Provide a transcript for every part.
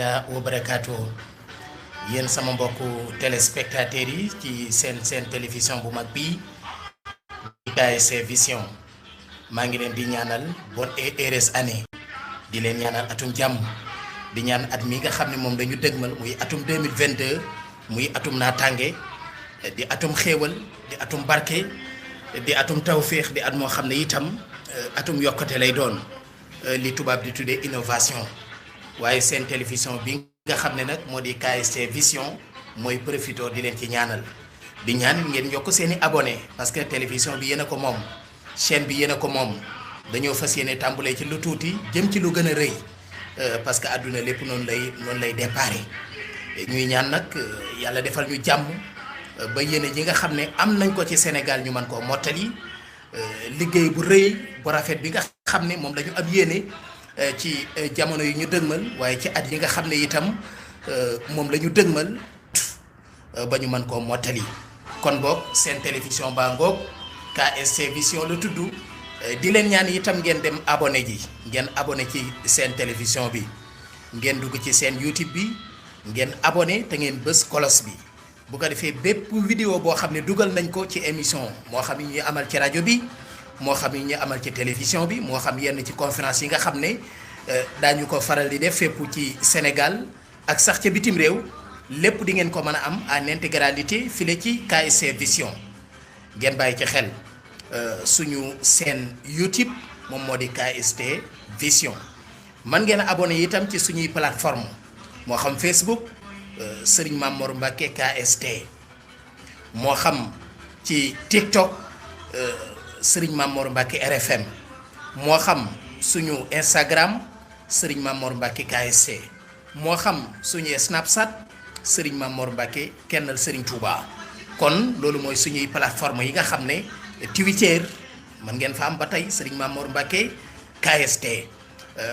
wa barakaatu yéen sama mbokku téléspectateurs yi ci seen télévision bu mag bii di KSC Vision maa ngi leen di ñaanal bonne et heureuse année di leen ñaanal atum jàmm di ñaan at mi nga xam ne moom dañu dëgmal muy atum 2022 muy atum naataange di atum xéewal di atum barke di atum tawféex di at moo xam ne itam atum yokkute lay doon li tubaab di tuddee innovation waaye seen télévision bi nga xam ne nag moo di KSC Vision mooy profito di leen ci ñaanal di ñaan ngeen yokk seen i abonné parce que télévision bi yéen a ko moom chaîne bi yéen a ko moom dañoo fas yéene tàmbalee ci lu tuuti jëm ci lu gën a rëy parce que àdduna lépp noonu lay déparé ñuy ñaan nag yàlla defal ñu jàmm ba yéene ji nga xam ne am nañ ko ci Sénégal ñu mën koo mottali liggéey bu rëy bu rafet bi nga xam ne moom la ñu am yéene ci jamono yi ñu dëgmal waaye ci at yi nga xam ne itam moom la ñu dëgmal ba ñu mën koo mottali kon boog seen télévision baa ngoog KSC Vision la tudd di leen ñaan itam ngeen dem abonné ji ngeen abonné ci seen télévision bi ngeen dugg ci seen YouTube bi ngeen abonné te ngeen bës kolos bi bu ko defee bépp vidéo boo xam ne dugal nañ ko ci émission moo xam yi ñuy amal ci rajo bi moo xam yi ñu amal ci télévision bi moo xam yenn ci conférence yi nga xam ne daañu ko faral di def fépp ci Sénégal ak sax ca bitim réew lépp di ngeen ko mën a am en intégralité file ci KSC Vision ngeen bàyyi ci xel suñu seen YouTube moom moo di KSC Vision man ngeen a abonné itam ci suñuy plateforme moo xam Facebook Serigne Mamor Mbacke KST moo xam ci TikTok Serigne Mamor Mbacke RFM moo xam suñu Instagram Serigne Mamor Mbacke KSC moo xam suñu Snapchat Serigne Mamor Mbacke kennal Serigne Touba kon loolu mooy suñuy plateforme yi nga xam ne Twitter man ngeen fa am ba tey Serigne Mamor Mbacke KST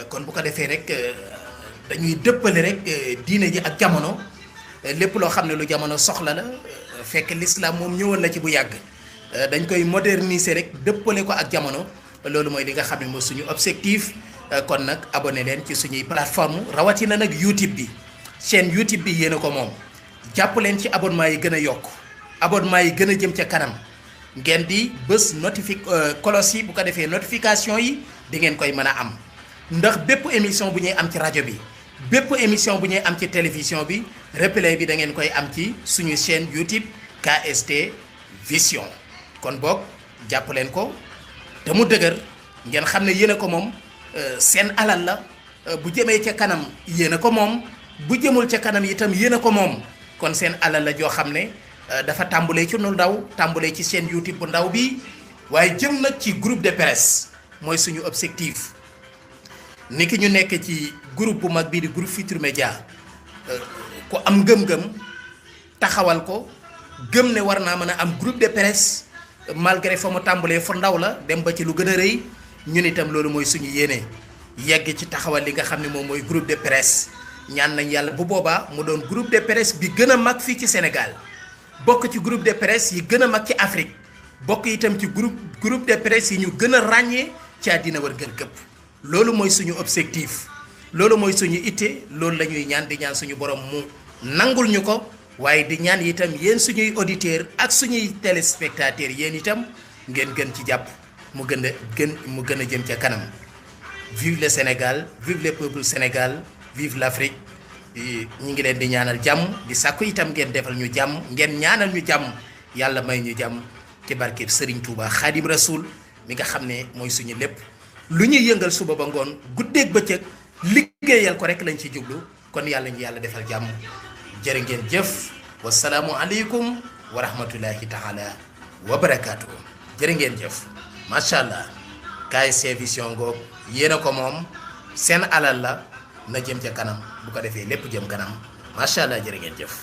kon bu ko defee rek dañuy dëppale rek diine ji ak jamono lépp loo xam ne lu jamono soxla la fekk l'islam moom ñëwoon na ci bu yàgg dañ koy moderniser rek dëppale ko ak jamono loolu mooy li nga xam ne mooy suñu objectif kon nag abonné leen ci suñuy plateforme rawatina nag YouTube bi chaîne YouTube bi yéen a ko moom jàpp leen ci abonnement yi gën a yokk abonnement yi gën a jëm ca kanam ngeen di bës cloche yi bu ko defee notification yi di ngeen koy mën a am ndax bépp émission bu ñuy am ci rajo bi bépp émission bu ñuy am ci télévision bi replay bi da ngeen koy am ci suñu chaîne YouTube KST Vision kon boog jàpp leen ko te mu dëgër ngeen xam ne yéen a ko moom seen alal la bu jëmee ca kanam yéen a ko moom bu jëmul ca kanam itam yéen a ko moom kon seen alal la joo xam ne dafa tàmbalee ci nu ndaw tàmbalee ci seen YouTube bu ndaw bi waaye jëm nag ci groupe de presse mooy suñu objectif ni ki ñu nekk ci groupe bu mag bii di groupe Futurs Médias ku am ngëm-ngëm taxawal ko gëm ne war naa mën a am groupe de presse malgré fa mu tàmbalee fu ndaw la dem ba ci lu gën a rëy ñun itam loolu mooy suñu yéene yegg ci taxawal li nga xam ne moom mooy groupe de presse ñaan nañ yàlla bu boobaa mu doon groupe de presse bi gën a mag fii ci Sénégal bokk ci groupe de presse yi gën a mag ci Afrique bokk itam ci groupe de presse yi ñu gën a ràññee ci àddina war gën këpp loolu mooy suñu objectif loolu mooy suñu itte loolu la ñuy ñaan di ñaan suñu borom mu nangul ñu ko waaye di ñaan itam yéen suñuy auditeurs ak suñuy téléspectateurs yéen itam ngeen gën ci jàpp mu gën a jëm ca kanam vive le Sénégal vive le peuple Sénégal vive l'Afrique ñu ngi leen di ñaanal jàmm di sàkku itam ngeen defal ñu jàmm ngeen ñaanal ñu jàmm yàlla may ñu jàmm ci barkeb Serigne Touba Khadim Rasoul mi nga xam ne mooy suñu lépp lu ñuy yëngal suba ba ngoon guddeeg bëccëg liggéeyal ko rek lañ ci jublu kon yàlla ñu yàlla defal jàmm jërë ngeen jëf wasalaamu aleykum wa rahmatullahi taala wa barakaatu jërë ngeen jëf macha allah KSC Vision ngoog yéen a ko moom seen alal la na jëm ca kanam bu ko defee lépp jëm kanam macha allah jërë ngeen jëf.